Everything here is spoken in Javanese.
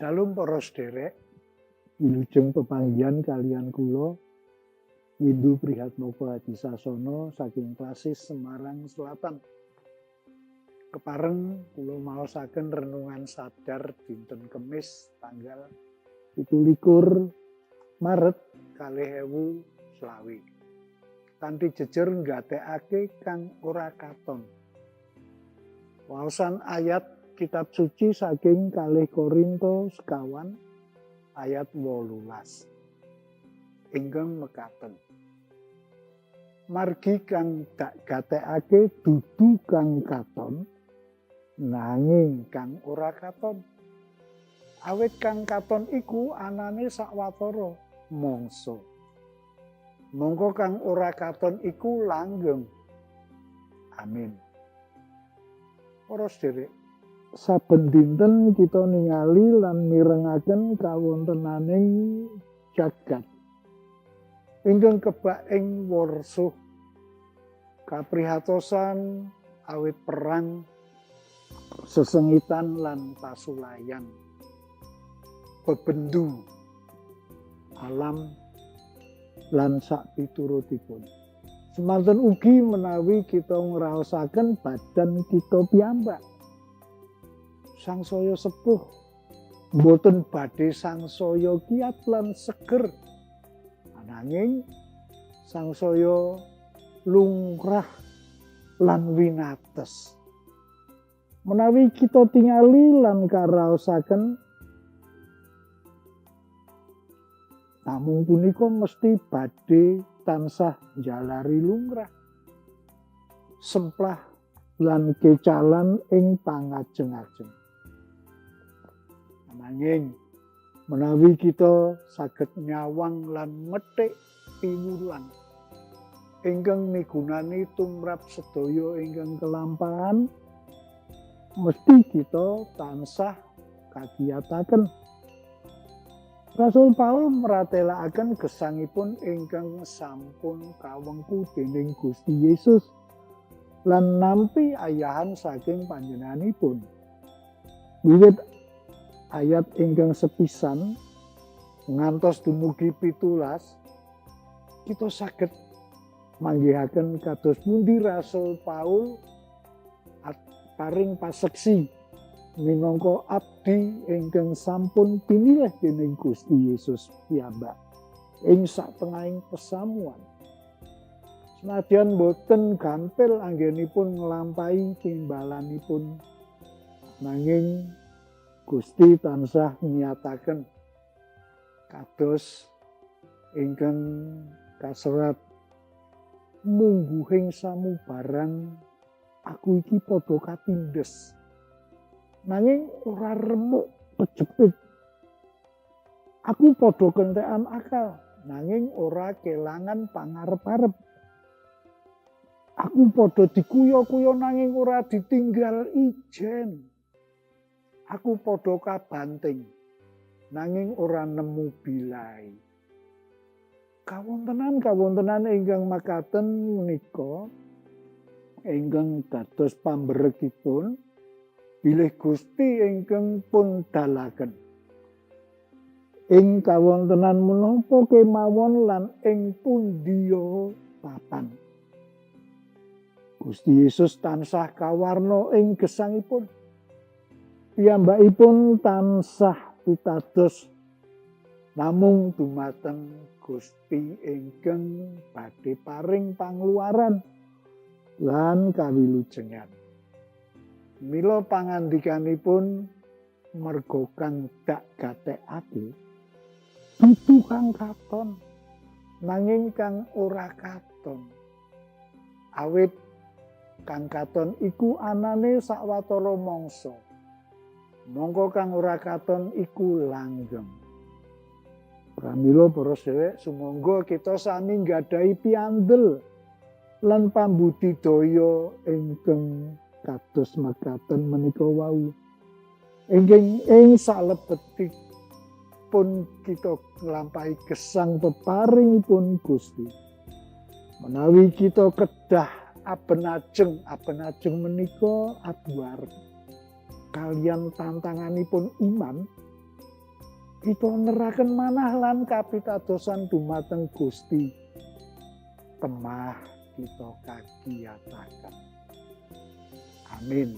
Salam para sederek, wilujeng pepanggihan kaliyan kula Windu Prihatmoko Hadisasono saking Klasis Semarang Selatan. Kepareng kula maosaken renungan sadar dinten Kemis tanggal 27 Maret 2020. Kanthi jejer nggatekake kang ora katon. Waosan ayat kitab suci saking 2 Korinto sekawan ayat 18. Ingkang mekaten. Margi kang dak gatekake dudu kang katon, nanging kang ora katon. Awit kang katon iku anane sawatara mangsa. Mongko kang ora katon iku langgeng. Amin. Para sederek, saben dinten kita ningali lan mirengaken kawontenaning jagat ingkang kebak ing warsuh kaprihatosan awit perang, sesengitan lan pasulayan, bebendu alam lan sakpiturutipun. Semanten ugi menawi kita ngraosaken badan kita piyambak sangsaya sepuh, mboten badhe sangsaya kiat lan seger, ananging sangsaya lungkrah lan winates. Menawi kita tingali lan karaosaken, namung punika mesti badhe tansah njalari lumrah, semplah lan kecalan ing pangajeng-ajeng. Ananging menawi kita saged nyawang lan methik piwulang ingkang migunani tumrap sedaya ingkang kelampahan, mesti kita tansah kagiyataken. Rasul Paul mratelakaken gesangipun ingkang sampun kawengku dening Gusti Yesus lan nampi ayahan saking panjenenganipun. Wiwit ayat ingkang sepisan ngantos dumugi 17, kita saged manggihaken kados pundi Rasul Paul paring paseksi minangka abdi ingkang sampun pinilih dening Gusti Yesus piyambak ing satengahing pesamuan. Senadyan boten gampil anggenipun nglampahi timbalanipun, nanging Gusti tansah nyataken kados ingkang kaserat, mungguhing samubarang aku iki padha katindes, nanging ora remuk kejepit. Aku padha kentekan akal, nanging ora kelangan pangarep-arep. Aku padha dikuya-kuya, nanging ora ditinggal ijen. Aku padha kabanting, nanging ora nemu bilai. Kawontenan-kawontenan ingkang makaten menika ingkang dados pamberekipun bilih Gusti ingkang pun dalaken. Ing kawontenan menapa kemawon lan ing pundiya papan, Gusti Yesus tansah kawarna ing gesangipun. Piyambakipun tansah pitados namung dumateng Gusti ingkang badhe paring pangluaran lan kawilujengan. Mila pangandikanipun, merga kang dak gatekake dudu kang katon, nanging kang ora katon. Awit kang katon iku anane sawatara mangsa, mongko kang ora katon iku langgeng. Pramila para sedherek, sumangga kita sami nggadahi piandel lan pambudidaya ingkang kados mekaten menika wau. Ingkang ing salebetipun kita nglampahi gesang peparingipun Gusti. Menawi kita kedah abenajeng, abenajeng menika aduar kaliyan tantanganipun iman, Kita neraken manah lan kapitadosan dumateng Gusti. Temah kita kagiyataken. Amin.